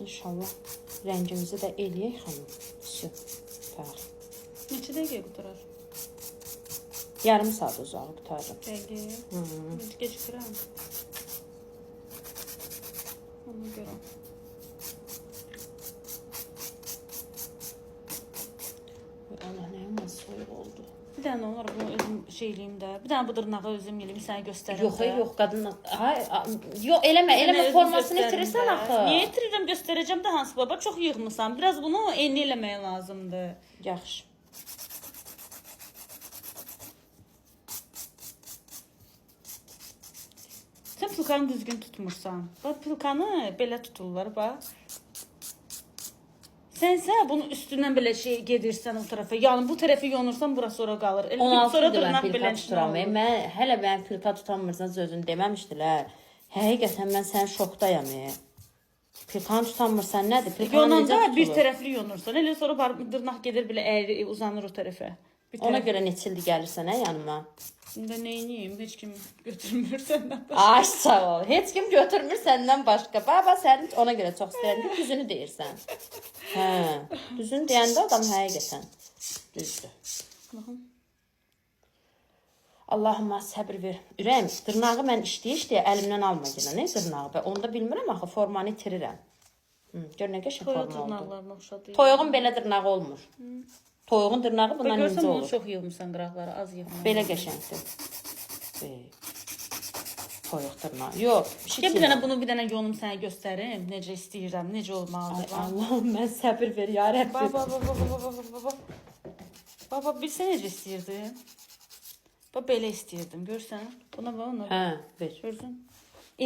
İnşallah rəngimizi də eləyək xanım. Vəsə. Qurtaraq. Neçə dəqiqə qurtarar? Yarım saat uzağı qurtarırım. Dəqiqə. Heç gecikirəm. Ona görə. Ay Allah, nə yaman soyuq oldu. Bir dənə olar bunu özüm şey eləyim də. Bir dənə bu dırnağı özüm eləyim, sənə göstərim. Yox, də. yox, qadın. Ay, yox, eləmə, Sənə eləmə, özüm formasını göstərim itirirsən də. axı. Niyə itirirəm? Göstərəcəm də hansı baba. Çox yığmısan. Biraz bunu enli eləmək lazımdır. Yaxşı. Sən pilkanı düzgün tutmursan. Bax pilkanı belə tuturlar bax. Sənsə bunun üstündən belə şey gedirsən o tərəfə. Yəni bu tərəfi yonursan, burası ora qalır. Elə bir 16 sonra ildir mən dırnaq pilka belə tuturam. Mən hələ mən pilka tutanmırsan sözünü deməmişdilər. Həqiqətən mən sənin şokdayam. Pilkanı tutanmırsan nədir? Pilkanı Yonanda necə bir tutulur? tərəfli yonursan. Elə sonra dırnaq gedir belə əyri uzanır o tərəfə. Bir Ona tərəf. görə neçə ildir gəlirsən hə yanıma? İndi neyniyim? Heç kim götürmür səndən başqa. Ay sağ ol. Heç kim götürmür səndən başqa. Baba səni ona görə çox istəyirəm ki, düzünü deyirsən. Hə, düzünü deyəndə adam həqiqətən düzdür. Baxın. Allahıma səbir ver. Ürəyim, dırnağı mən işləyə-işləyə əlimdən alma yenə. Nə dırnağı? Bə, onu da bilmirəm axı, formanı itirirəm. Hı, gör nə qəşəng Toyuq forma oldu. dırnaqlarına oxşadı. Toyuğun belə dırnağı olmur. Toyuğun dırnağı Bax bundan görsən incə bunu olur. çox yığmısan qıraqları, az yığmısan. Belə qəşəngdir. Toyuq dırnağı. Yox, bir şey Gəl bir deyirəm. dənə bunu bir dənə yonum sənə göstərim. Necə istəyirəm, necə olmalıdır. Ay Allahım, mən səbir ver ya Rəbbim. Baba baba baba baba baba. Baba bilsən necə istəyirdim? Bax belə istəyirdim, görsən? Buna bax, ona bax. Hə, ver. Görsən?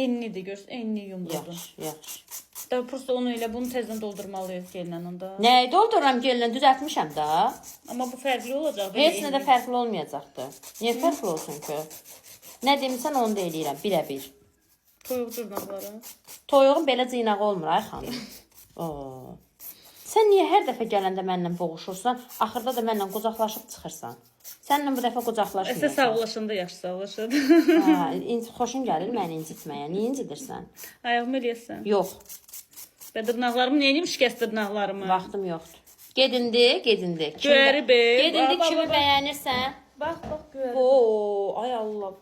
Enlidir, görsən? Enli yumrudur. Yaxşı, yaxşı. Da prosta onu elə bunu təzədən doldurmalıyıq gelinlə onda. Nəyi doldururam gelinlə, düzəltmişəm də. Amma bu fərqli olacaq. belə Heç nə də enli. fərqli olmayacaqdı. Niyə fərqli olsun ki? Nə demisən onu da eləyirəm, birəbir. Toyuq dırnaqları. Toyuğun belə cıynağı olmur ay xanım. Oo. Sən niyə hər dəfə gələndə mənlə boğuşursan, axırda da mənlə qucaqlaşıb çıxırsan? Səninlə bu dəfə Əsas qucaqlaşmayacağam. sağollaşanda yaxşı sağollaşır. Hə, xoşun gəlir məni incitməyə. Niyə incidirsən? Ayağımı eləyəsən. Yox, Və dırnaqlarımı nə edeyim? Şikəst dırnaqlarımı. vaxtım yoxdur. Gedindi, gedindi. Göyəri be. Gedindi Bax, kimi bax, bax. bəyənirsən? Bax, bax, göyəri. Oo, ay Allah.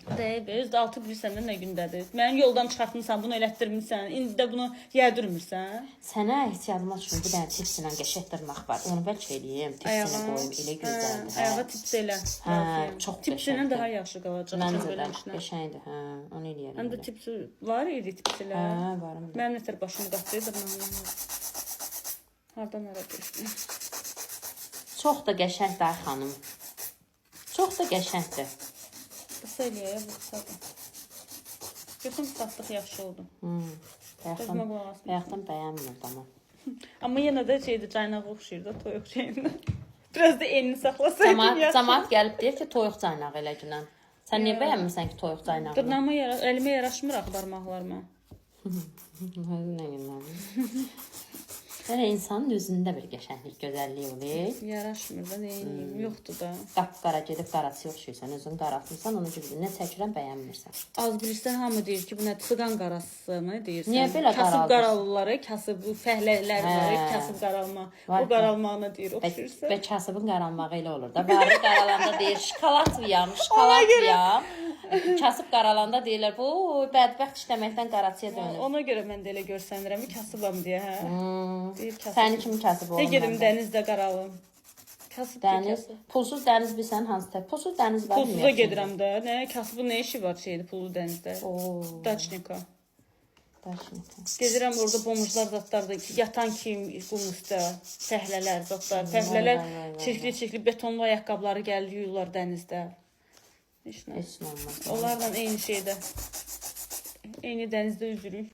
Dəyə, özü də 6 bilirsən də nə gündədir. Məni yoldan çıxartmısan, bunu elətdirmisən. İndi də bunu yədirmirsən. Sənə heç yadıma düşmür. Bir dənə tipsinə qəşəng dırnaq var. Onu bəlkə eləyim. Tipsinə qoyum. Elə gözəldir. Hə, ayağa tips elə. Hə, Razıyam. çox Tipsinə qəşəngdir. daha yaxşı qalacaq. Məncə çox də belə işlə. qəşəngdir. Hə, onu eləyərəm. Həm də elə. tipsi var idi tipsilər. Hə, varım. Mənim nətər başımı qatdı dırnağım. Hardan hara düşdü? Çox da qəşəngdir ay xanım. Çox da qəşəngdir. Qısa eləyək, bu qısadır. Görsən qısaltdıq, yaxşı oldu. Bayaqdan, Özümə qulaq asma. bayaqdan bəyənmirdim amma. Amma yenə də şeydir, caynağa oxşayır da toyuq şeyinə. Biraz da elini saxlasaydım Camaat, yaxşı. camaat gəlib deyir ki, toyuq caynağı elə günən. Sən niyə bəyənmirsən ki, toyuq caynağını? Dırnağıma əlimə yaraşmır axı barmaqlarıma. Nə günlər. Belə insanın özündə bir qəşənglik, gözəllik olur. Yaraşmır da, nə edeyim, yoxdur da. Qapqara gedib qaraçıya oxşayırsan, özün qaraltmısan, ona görə nə çəkirəm bəyənmirsən. Az bilirsən hamı deyir ki, bu nə sıqan qarası mı deyirsən? Niyə belə Kasıb qaraldır? qaralıları, kasıb bu fəhlələr var, Hə. kasıb qaralma. Var O qaralmağına deyir, oxşayırsan. Və kasıbın qaralmağı elə olur da. Varı qaralanda deyir, şokolatlıyam, şokolatlıyam. Kasıb qaralanda deyirlər, bu bədbəxt işləməkdən qaraçıya dönüb. Ona görə mən də elə görsənirəm, kasıbam deyə, hə. Deyir kasıb. Səni kimi kasıb Nə olmam. gedim dənizdə qaralım. Kasıb Dəniz, pulsuz dəniz bilsən hansı tər? Pulsuz dəniz var. Pulsuza ümumiyyətlə. gedirəm də. Nə kasıbın nə işi var şeydə pullu dənizdə? Oo, Daçnika. daçnika. Gedirəm orada bomuzlar zətlər də yatan kim qum üstə, fəhlələr zətlər, fəhlələr vay, vay, vay. çirkli-çirkli betonlu ayaqqabıları gəlir yuyurlar dənizdə. Heç nə. Heç nə olmaz. Onlarla eyni şeydə. Eyni dənizdə üzürük.